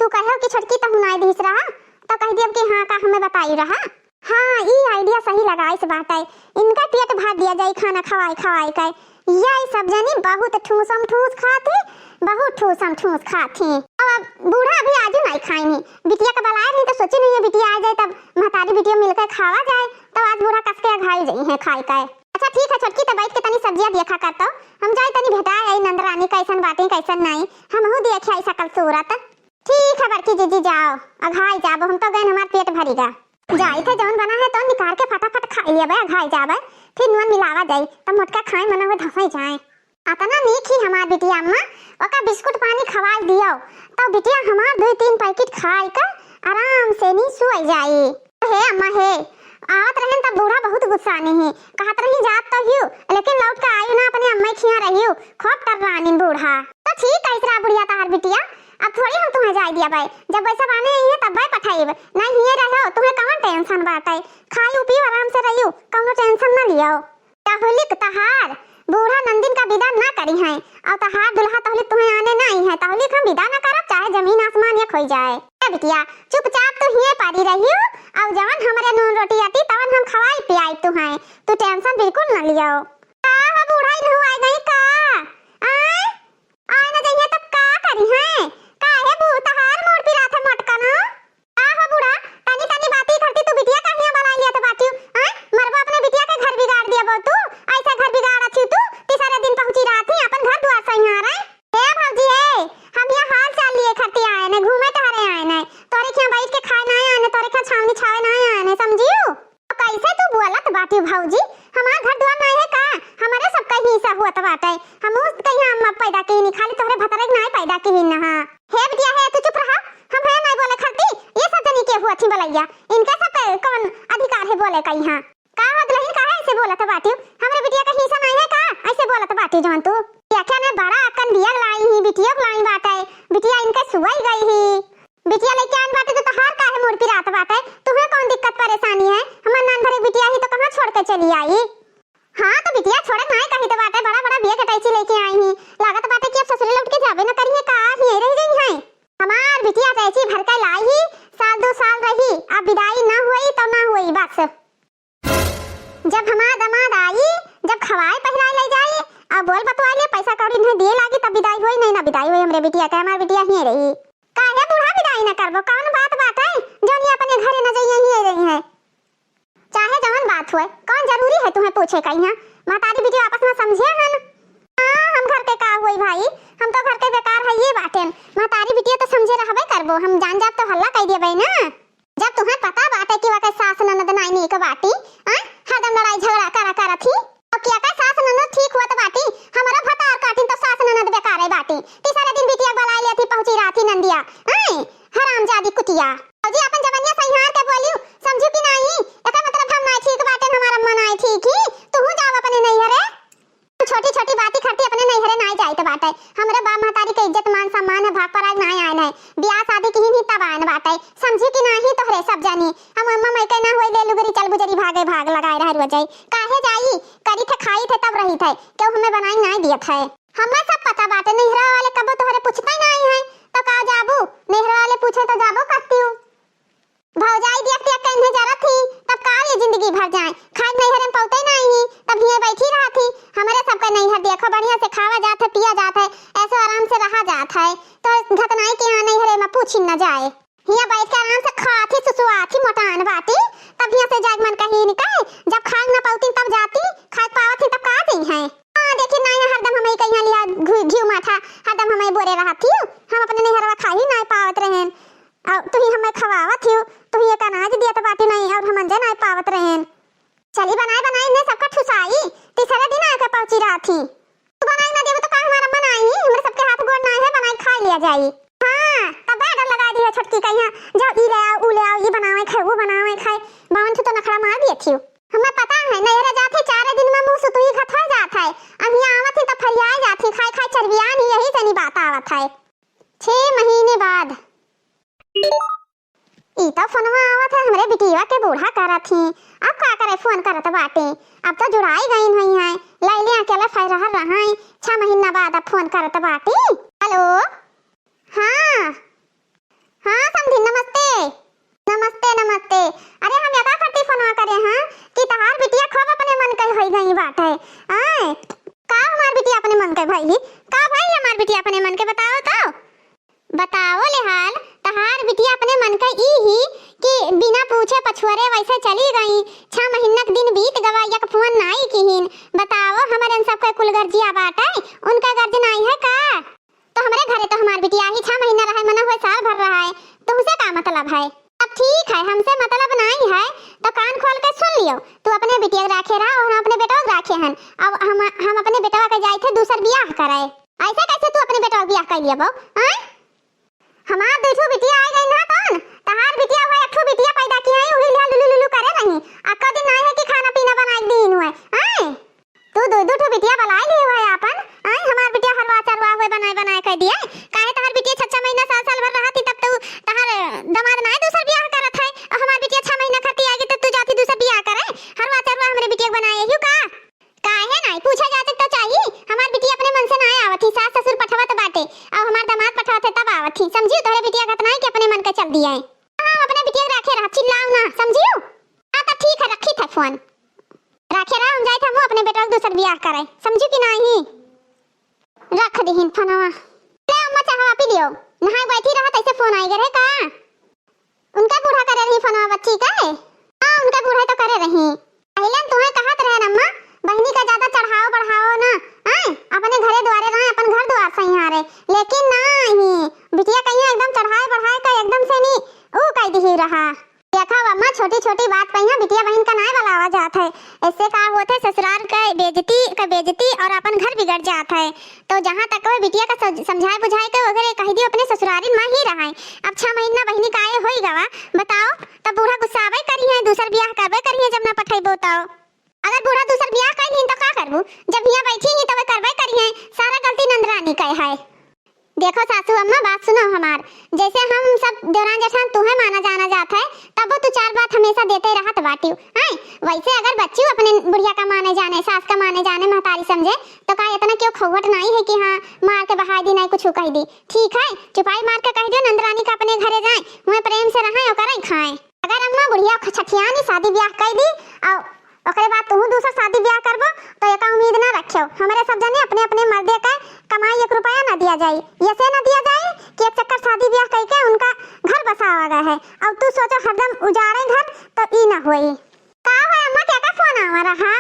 तू कहो कि छोटकी तहु नाई दिस रहा, तो कह दिया कि हाँ का हमें बताई रहा। हाँ, ई idea सही लगाइस बाटे। इनका पेट भर दिया जाई खाना खवाई खवाई के। ये सब जनी बहुत ठूसम ठूस खात ही, बहुत ठूसम ठूस खात ही। अब, अब बूढ़ा अभी आजू नाई खाई नहीं। बिटिया का बलाए नहीं तो सोची नहीं है बिटिया आ जाए तब महतारी बिटिया मिलकर खावा जाए। तब आज बूढ़ा कस के अघाई जाई है खाई के। अच्छा ठीक है छोटकी, तो बैठ के तनी सब्जिया देखा कर तो। हम जाए तनी भेटाए आई नंदरानी कैसन बाटी कैसन नाई। हमहू देखे आई सकल सूरत। ठीक है बड़की जीजी, जाओ, अघाई जाबो, हम तो गए, हमार पेट भरी गा। जाई थे, जौन बना है तो निकाल के फटाफट खा लिया बे, अघाई जाबे, फिर नून मिलावा जाई, तब मोटका खाए मना हुए धसाई जाए। अतना नीक ही हमार बिटिया अम्मा, ओका बिस्कुट पानी खवाई दियो, तो बिटिया हमार दुई तीन पैकेट खाई के आराम से नी सोई जाई। हे अम्मा हे, आवत रहन तब बूढ़ा बहुत गुस्सानी ही, कहत रही जात तो हियो, लेकिन लौट के आयु ना, अपने अम्मा खिया रहियो, खूब टर्रानी बूढ़ा। तो ठीक है, इसरा बुढ़िया तहार बिटिया, अब थोड़ी हम तुम्हें जाए दिया बाय, जब वैसा बाने आई है तब बाय पठाइब, नहीं हिये रहो, तुम्हें कौन tension बाटे, खाइयो पियो आराम से रहियो, कौनो tension ना लियो। तहलिक तहार बूढ़ा नंदिन का विदा ना करी हैं, और तहार दुल्हा तहलिक तुम्हें आने ना आई है, तहलिक हम विदा ना करब, चाहे जमीन आसमान एक होई जाए। ए बिटिया, चुपचाप तू हिये पारी रहियो, और जवन हमरे नून रोटी आती तवन हम खवाई पियाई तू हैं, तू tension बिल्कुल ना लियो। का हो बूढ़ा, इनहु आए गई का? आए? आए ना जइहे तो का करी हैं? काहे बू-, तहार मूड़ पिरात है मोटकनो? का हो बूढ़ा, तनी तनी बाती करती तू बिटिया का हियां बलाई लियत बाटियो? आए? मरबो अपने बिटिया के घर बिगाड़ दिया बो तू। ऐसा घर बिगाड़ अच्छी तू, तीसरे दिन पहुंची रहत ही अपन घर दुआर संहारे। हे भौजी हे, हम यहाँ हाल चाल लिए खातिर आए ने, घूमे टहरे आए ने। तोरे खियां बैठ के खाए ना आए ने, तोरे खियां छावनी छावे ना आए ने, समझियो? कैसे तू बोलत बाटी भौजी? हमार घर दुआर नाई है का? हमरे सब कहीं हिस्सा हुआ तो बाटे। हम उस कहीं हम पैदा की नहीं, खाली तोहरे भतरे के नाई पैदा की ही ना। हे बिटिया हे, तू चुप रहा। हम है नाई बोले खलती, ये सब जनी के हुआ थी बोलैया। इनका सब पे कौन अधिकार है बोले का यहाँ? का हो दुल्हन, काहे ऐसे बोलत बाटी? हमरे बिटिया का हिस्सा नाई है का? ऐसे बोलत बाटी जवन तू। देखा ने बड़ा अक्कन दिया लाई ही, बिटिया लाई बाटे। बिटिया इनके सुआई गई ही। बिटिया लेके आन बाटे तो तहार काहे मूड़ पिरात बाटे? तुहे कौन दिक्कत परेशानी है? हमार नान भरे बिटिया ही तो कहाँ छोड़ के चली आई? हाँ तो बिटिया छोड़े नाय कही तो बाटे, बड़ा बड़ा बैग अटैची लेके आई ही। लागत बाटे कि अब ससुरे लौट के जाबे न करी है का, हिये रह गई है। हमार बिटिया अटैची भर के लाई ही, साल दो साल रही, अब विदाई ना हुई तो ना हुई बस। जब हमार दामाद आई, जब खवाए पहिराए ले जाई, अब बोल बतवाए ले, पैसा कौड़ी नहीं दिए लागी, तब विदाई होई, नहीं ना विदाई होई हमरे बिटिया के, हमार बिटिया हिये रही। काहे बूढ़ा विदाई ना करबो? कौन बात बाटे, जौन ये अपने घरे न जाइए, हिये रही है? चाहे जौन बात होए, कौन जरूरी है तुम्हें पूछे का यहाँ? महतारी बिटिया आपस में समझे हन। हाँ, हम घर के का होई भाई, हम तो घर के बेकार है ये बाटेन। महतारी बिटिया तो समझे रहबे करबो, हम जान जाब तो हल्ला कह देबे ना। जब तुम्हें पता बाटे कि वके सास ननद नाई नीक बाटी, आय, हरदम लड़ाई झगड़ा करा करत ही, तो क्या का सास ननद ठीक होत बाटी? हमरो भतार काटिन तो सास ननद बेकारे बाटी। तीसरे दिन बिटिया के बलाए लेती पहुंची रहती नंदिया, आय, हरामजादी कुतिया। भौजी अपन जवनिया संहार के बोलियो, समझू कि नाई? एकर मतलब हम नाई ठीक बाटेन, हमार अम्मा नाई ठीक ही, तुहू जाओ अपने नैहरे। छोटी छोटी बाती खातिर अपने नैहरे नाई जाइत बाटे। हमरे बाप महतारी के इज्जत मान सम्मान है, भाग पराग नाई आयन है। बियाह शादी किहिन ही तब आयन बाटे। समझी कि नाही तोहरे सब जानी। हम अम्मा माई के ना होई ले लुगरी चल गुजरी भागे भाग लगाए रह रुआ जाई। काहे जाई? करी थे खाई थे तब रही थे। केहू हमें बनाई नाई दियत है। हमें सब पता बाटे नैहरा वाले कबो तोहरे पूछते नाई है। तो का जाबू? नैहरा वाले पूछे तो जाबो करती हूँ। भौजाई देख देख के इन्हें जरत ही, तब का ये जिंदगी भर जाए? खाए नैहरे में पौते नाई ही, तब हिये बैठी रहत ही। हमरे सबके नैहर देखो, बढ़िया से खावा जात है, पिया जात है, ऐसो आराम से रहा जात है। तो घतनाई के यहाँ नैहरे में पूछी न जाए। हियाँ बैठ के आराम से खात ही, सुसुआत ही, मोटान बाटी, तब हियाँ से जाए मन कहीं निकल। जब खाए न पौती तब जाती, खाए पावत ही तब का जइहैं? हाँ, देखी नाई, हरदम हमही कहिया लिया घु-, घिउ माठा, हरदम हमही बोरे रहत हिउ। हम अपने नैहरवा खाही नाई पावत रहेन। अउ तुही हमें खवावत हिउ, तुही एक अनाज दियत बाटी नाई, अउर हम अंजे नाई पावत रहेन। चली बनाए बनाए इन्हें सबका ठुसाई, तीसरे दिन आके पहुँची रहत ही। तू बनाई ना देबू तो का हमार अम्मा नाई ही, हमरे सबके हाथ गोड़ नाई है, बनाई खाई लिया जाई। हाँ, तब डर लगा दी है छोटकी का यहाँ, जाओ ई ले आओ, ऊ ले आओ, ई बनावे खाए, वो बनावे खाए, बावन ठो तो नखड़ा मार दिए थी। हमें पता है, नैहरे जात है, चारे दिन में मुँह सुतुई घत हो जात है, अब यहाँ आवत है तो फरियाए जात है, खाए खाए चरबियान ही, यही से नहीं बात आवत है। छह महीने बाद। ई तो फोनवा आवत है, हमरे बिटिया के बूढ़ा करत ही। अब का करे, फोन करत बाटे। अब तो जुड़ाई गईन हुई हैं, लैले अकेले फैरहर रहाई, छह महीना बाद अब फोन करत बाटे। हेलो, हाँ, हाँ समधी, नमस्ते, नमस्ते, नमस्ते। अरे हम एका खातिर फोनवा करे हैं कि तहार बिटिया खूब अपने मन के होई गई बाटे। आय, का हमार बिटिया अपने मन के भई? का भई हमार बिटिया अपने मन के, बताओ तो। बताओ ले हाल, तहार बिटिया अपने मन का ई ही कि बिना पूछे पछुअरे वैसे चली गई। छह महीना के दिन बीत गवा, एक फोन नाई किहिन। बताओ, हमरे इन सबके कुल गर्जिया बाटे, उनका गर्ज नाई है का? तो हमरे घरे तो हमार बिटिया ही छह महीना रहे, मना हुए साल भर रहा है, तुमसे का मतलब है? अब ठीक है, हमसे मतलब नाई है, तो कान खोल के सुन लियो। तू अपने बिटिया के राखे रहा और हम अपने बेटवा के राखे हन। अब हम, हम अपने बेटवा के जाए थे दूसर बियाह करे। ऐसे कैसे तू अपने बेटवा के बियाह कर लिया बो? आय? हमार दू ठो बिटिया आ गई ना तन, तहार बिटिया हुआ एक ठो बिटिया पैदा की है, उही लिहा लुलु लुलु करे रही। अक्का दिन नाई है कि खाना पीना बनाए के दीन हुए। आय? तू दू दू ठो बिटिया बलाए ली हुए आपन। आय, हमार बिटिया हलवा चरवा हुए बनाए बनाए कह दिए। काहे तहार बिटिया छह छह महीना साल साल भर रहती तब तो तहार दमाद नाई दूसर बियाह करत है। और हमार बिटिया छह महीना खाती आएगी तब तू जाती दूसर बियाह करे। हलवा चरवा हमरे बिटिया के बनाए यही का? काहे नाई पूछा जाए तो चाहिए। हमार बिटिया अपने मन से नाई आवत ही, सास ससुर पठवत बाटे, अब हमार दामाद पठवत है तब आवत ही। समझियो, तोहरे बिटिया कहत नाई कि अपने मन के चल दिया है। हाँ, अपने बिटिया के राखे रहा, चिल्लाओ ना, समझियो? हाँ, तो ठीक है, रखी थे फोन। राखे रहा, हम जाए थे, हम अपने बेटा के दूसर बियाह करे, समझियो कि नाई? रख दिहिन फोनवा। ले अम्मा, चाहवा पी लियो, नहाए बैठी रहा, तैसे फोन आई गए का? उनका बूढ़ा करे रही फोनवा बच्ची के? हाँ, उनका बूढ़ा तो करे रही। पहिले तुहे कहत रहे अम्मा, बहिनी का ज्यादा चढ़ाओ बढ़ाओ ना, आय, अपने घरे द्वारे रहे, अपन घर द्वार संहारे। लेकिन नाही, बिटिया कहिया एकदम चढ़ाए बढ़ाए का एकदम से नी, ऊ कह दिही रहा। देखा अम्मा, छोटी छोटी बात पे यहाँ बिटिया बहिन का नाय बलावा जात है। इससे का होत है, ससुराल का बेइज्जती का बेइज्जती और अपन घर बिगड़ जात है। तो जहाँ तक हो बिटिया का सम-, समझाए बुझाए के वगैरह कह दियो अपने ससुरारी में ही रहाए। अब छह महीना बहिनी का आए होई गवा, बताओ, तब बूढ़ा गुस्सावे करी है, दूसर बियाह करबे करी है जब ना पठेबो तो। अगर बूढ़ा दूसर बियाह कर लीन तो का करबू? जब हियाँ बैठी ही तब करबे करी है, सारा गलती नंदरानी का है। देखो सासू अम्मा, बात सुनो हमार, जैसे हम सब देवरान जेठान तुहे माना जाना जात है, तब तू चार बात हमेशा देते रहत बाटियो, हैं? वैसे अगर बच्चियो अपने बुढ़िया का माने जाने, सास का माने जाने, महतारी समझे, तो का इतना क्यों खौहट नाई है कि हाँ, मार के बहाई दी, नाई कुछ कह दी? ठीक है, चुपाई मार के कह दियो नंदरानी का अपने घरे जाए, वहीं प्रेम से रहें और करें खाएं। अगर अम्मा बुढ़िया ख-, छठियानी शादी ब्याह कर दी और ओकरे बाद तुहू दूसर शादी ब्याह करबो, तो एका उम्मीद ना रखियो। हमरे सब जने अपने अपने मर्दे के कमाई एक रुपया ना दिया जाई, ऐसे ना दिया जाई कि एक चक्कर शादी ब्याह करके उनका घर बसावा गया है। और तू सोचो हरदम उजाड़े घर, तो ई ना होई। का हो अम्मा, के का फोन आवा रहा?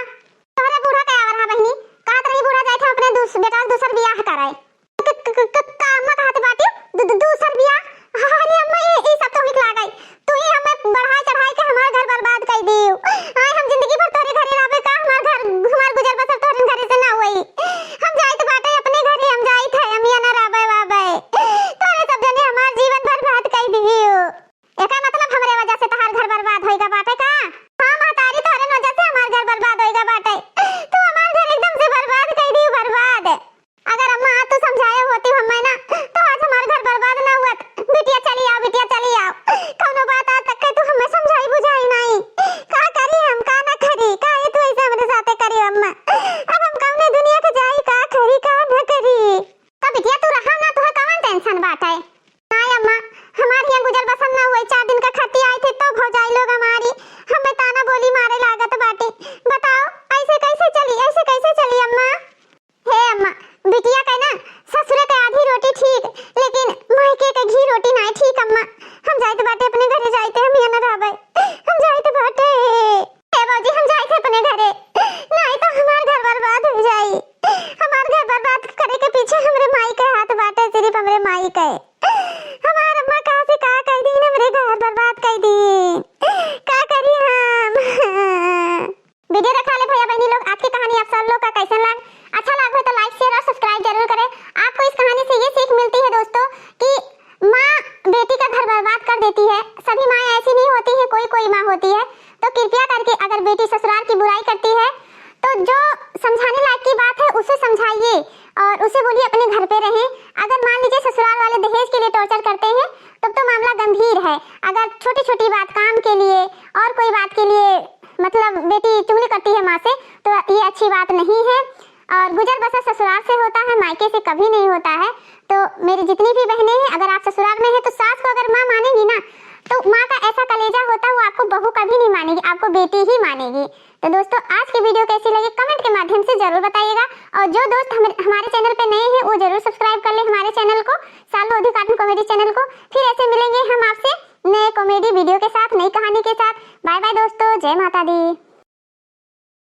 तोहरे बूढ़ा के आवा रहा बहिनी, कहत रही बूढ़ा जाए थे अपने दूस-, बेटा के दूसर बियाह कराए। क-, क-, क-, क-, का अम्मा कहत बाटी? दू-, दू-, दूसर बियाह? अरे अम्मा, ई, ई सब तो निक लागई। तू ही हमें बढ़ाए चढ़ाए के हमार घर बर्बाद कर दियो। आए हम जिंदगी भर तोरे घरे रहबे का? हमार घर, हमार गुजर बसर तोरे घरे से ना होई। हम जाइत बाटे अपने घरे, हम जाइत है, हम यहाँ ना रहबे वाबे। तोरे सब जने हमार जीवन बर्बाद कर दियो। एका मतलब हमरे वजह से तहार घर बर्बाद होइगा बाटे का? हाँ महतारी, तोहरे वजह से हमार घर बर्बाद होइगा बाटे। तू हमार घर एकदम से बर्बाद कर दियो, बर्बाद। अगर अम्मा आज तू समझाए होती हमें ना, तो आज हमार घर बर्बाद ना हुआ। बिटिया चली आओ, बिटिया चली आओ। कौनो बात आज तक के तू हमें समझाई बुझाई नहीं। का करी हम, का ना करी, का ये तू ऐसे हमरे साथे करी अम्मा? अब हम कौने दुनिया के जाई, का करी, का ना करी? तो बिटिया तू रहा ना, तुहे कौन tension बाटे? नाय अम्मा, हमार हियां गुजर बसर ना हुई, चार दिन का खर्ची आई थी तो भौजाई लोग हमारी हमें ताना बोली मारे लागत बाटे। बताओ, ऐसे कैसे चली, ऐसे कैसे चली अम्मा? हे अम्मा, बिटिया के ना ससुरे के आधी रोटी ठीक, लेकिन मायके के घी रोटी नाय ठीक अम्मा। हम जाइत बाटे अपने घरे जाई। सभी माँ ऐसी नहीं होती है, कोई कोई माँ होती है। तो कृपया करके अगर बेटी ससुराल की बुराई करती है तो जो समझाने लायक की बात है उसे समझाइए और उसे बोलिए अपने घर पे रहें। अगर मान लीजिए ससुराल वाले दहेज के लिए टॉर्चर करते हैं तब तो मामला गंभीर है। अगर छोटी छोटी बात, काम के लिए और कोई बात के लिए, मतलब, बेटी चुगली करती है माँ से, तो ये अच्छी बात नहीं है। और गुजर बसर ससुराल से होता है, मायके से कभी नहीं होता है। तो मेरी जितनी भी बहनें हैं, अगर आप ससुराल में हैं तो सास को अगर माँ मानेगी ना, तो माँ का ऐसा कलेजा होता है, वो आपको बहू कभी नहीं मानेगी, आपको बेटी ही मानेगी। तो दोस्तों, आज की वीडियो कैसी लगी कमेंट के माध्यम से जरूर बताइएगा। और जो दोस्त हम, हमारे चैनल पे नए हैं वो जरूर सब्सक्राइब कर ले हमारे चैनल